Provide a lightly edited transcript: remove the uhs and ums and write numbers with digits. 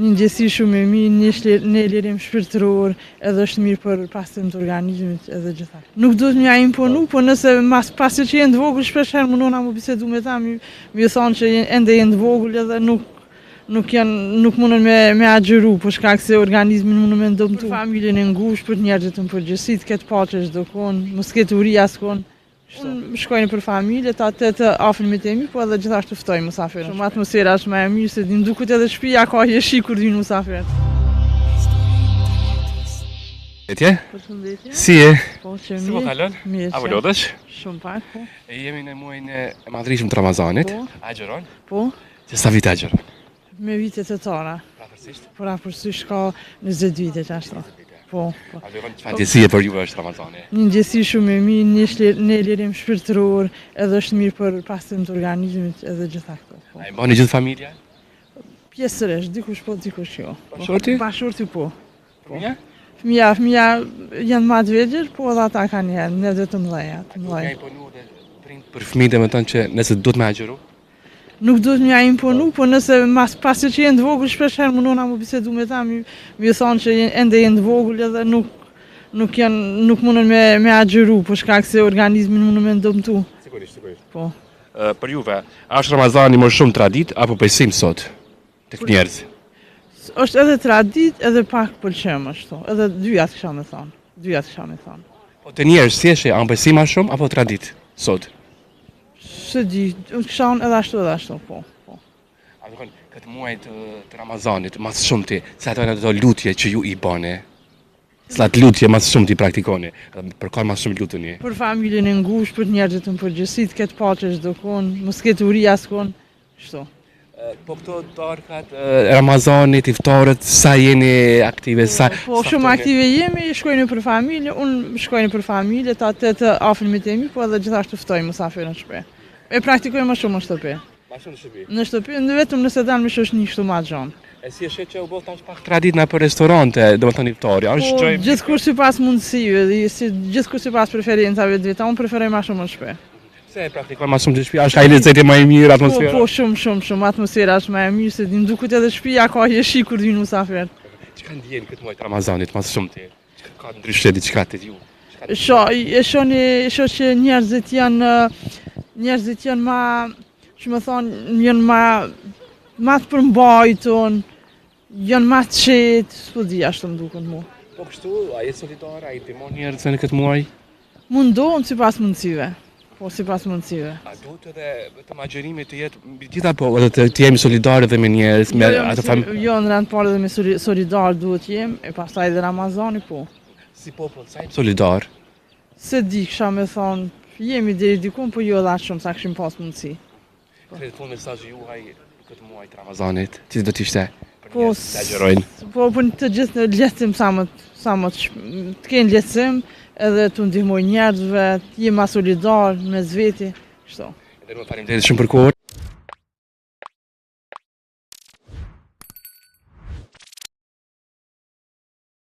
Një ndjesi shumë e mirë, një, shlir, një lirim shpirtëror, edhe është mirë për pastrim të organizmit edhe gjitha. Nuk duhet me ja imponu, po nëse mas pasi që jenë të vogël, shpesh herë mundohna mu bisedu me ta, mi, mi thonë që jen, ende jenë të vogël edhe nuk nuk janë nuk mundën me me agjëru për shkak se organizmin mundën me ndëmtu. Për familjen e ngushtë, për njerëzit në përgjithësi, të ketë paqe çdokund, mos ketë uri askund. Unë shkoj nëpër familje, ta të të afërmit e mi, po edhe gjithashtu ftoj musafirë. Shumë atmosfera është më e mirë, se më duket edhe shtëpia ka jeshi kur vijnë musafirët. Përshëndetje. Përshëndetje. Si je? Po, që mirë. Si po kalon? Mirë. A po lodhesh? Shumë pak, po. E jemi në muajin e madhërishëm të Ramazanit. Po. A agjëron? Po. Që sa vite agjëron? Me vite të tara. Përafërsisht? Përafërsisht ka 20 vite që ashtu. Po, po. A do të çfarë ndjesie për juve është Ramazani? Një ndjesi shumë e mirë, një, shlir, një lirim shpirtëror, edhe është mirë për pastrim të organizmit edhe gjitha këto. Po. A e mbani gjithë familja? Pjesërisht, dikush po, dikush jo. Bashkëshorti? Bashkëshorti po. Po. Fëmija? Fëmija, fëmija janë ma të vegjël, po edhe ata kanë një, ne dhe të mëdhenja, të Duhet mëdhenj. me imponu dhe prind për fëmijët domethënë që nëse duhet me agjëru? Nuk duhet me ja imponu, po nëse mas pasi që jenë të vogël, shpesh herë mundohna mu bisedu me ta, mi, mi thonë që jen, ende jenë të vogël edhe nuk nuk janë nuk mundën me me agjëru për shkak se organizmin mundën me ndëmtu. Sigurisht, sigurisht. Po. Ë, Për juve, a është Ramazani më shumë traditë apo besim sot tek njerëz? Është edhe traditë edhe pak pëlqim ashtu, edhe dyja të kisha me thonë, dyja të kisha me thonë. Po te njerëz si është, a besim më shumë apo traditë sot? Se di, unë kisha thonë edhe ashtu edhe ashtu, po. po. A do të thonë këtë muaj të, të Ramazanit, më së shumti, se ato janë ato lutje që ju i bani? Cilat lutje më së shumti praktikoni? Dhe Për kë më shumë luteni? Për familjen e ngushtë, për njerëzit në përgjithësi, të ketë paqe çdokund, mos ketë uri askund, kështu. Po këto darkat e Ramazanit, iftarët, sa jeni aktive, sa Po, sa shumë ftoni? aktive jemi, shkojnë për familje, unë shkoj nëpër familje, ta të të afërmit e mi, po edhe gjithashtu ftoj musafirë në shtëpi. E praktikoj më shumë në shtëpi. Ma shumë në shtëpi. Në shtëpi, në vetëm nëse dal me shoqni kështu ma gjon. E si e sheh që u bë tash pak traditë nëpër restorante, domethënë iftari, a është Po, gjë e gjithkush sipas mundësive, dhe si gjithkush sipas preferencave të veta, unë preferoj ma shumë në shtëpi. Pse e praktikon më shumë në shtëpi? Është ai lezeti më i mirë, Po, atmosfera? po, shumë, shumë, shumë, atmosfera është më e mirë, se më duket edhe shtëpia ka jeshi kur vijnë musafirët. Çka ndjen këtë muaj të Ramazanit më së shumti? Çka ka ndryshe diçka te ju? Çka ndjen? Sho, e shoni, e shoh që njerëzit janë, njerëzit janë ma, që më thonë, janë ma, ma të përmbajtun, janë ma të qetë, s'po di ashtu më duket mu. Po kështu, a je solidar, a i ndihmon njerëzve në këtë muaj? Mundohem sipas mundësive, po sipas mundësive. A duhet edhe vetëm agjërimi të jetë mbi të gjitha po edhe të, të jemi solidarë edhe me njerëz, me Jo, jo, ato fam jo, në rend parë edhe me soli- solidar duhet jem, e pastaj edhe Ramazani, po. si popull, sa jemi solidar? Se di, kisha me thonë, jemi deri dikun, po jo edhe aq shumë sa kishim pas mundësi. Krejt fund mesazhi juaj në këtë muaj të Ramazanit, cili do të ishte për Po, njerëz që agjërojnë? Po, për të gjithë në lehtësim sa më sa më të shp- të kenë lehtësim, edhe të ndihmojnë njerëzve, të jemi ma solidar mes veti, kështu. Edhe më faleminderit shumë për kohën.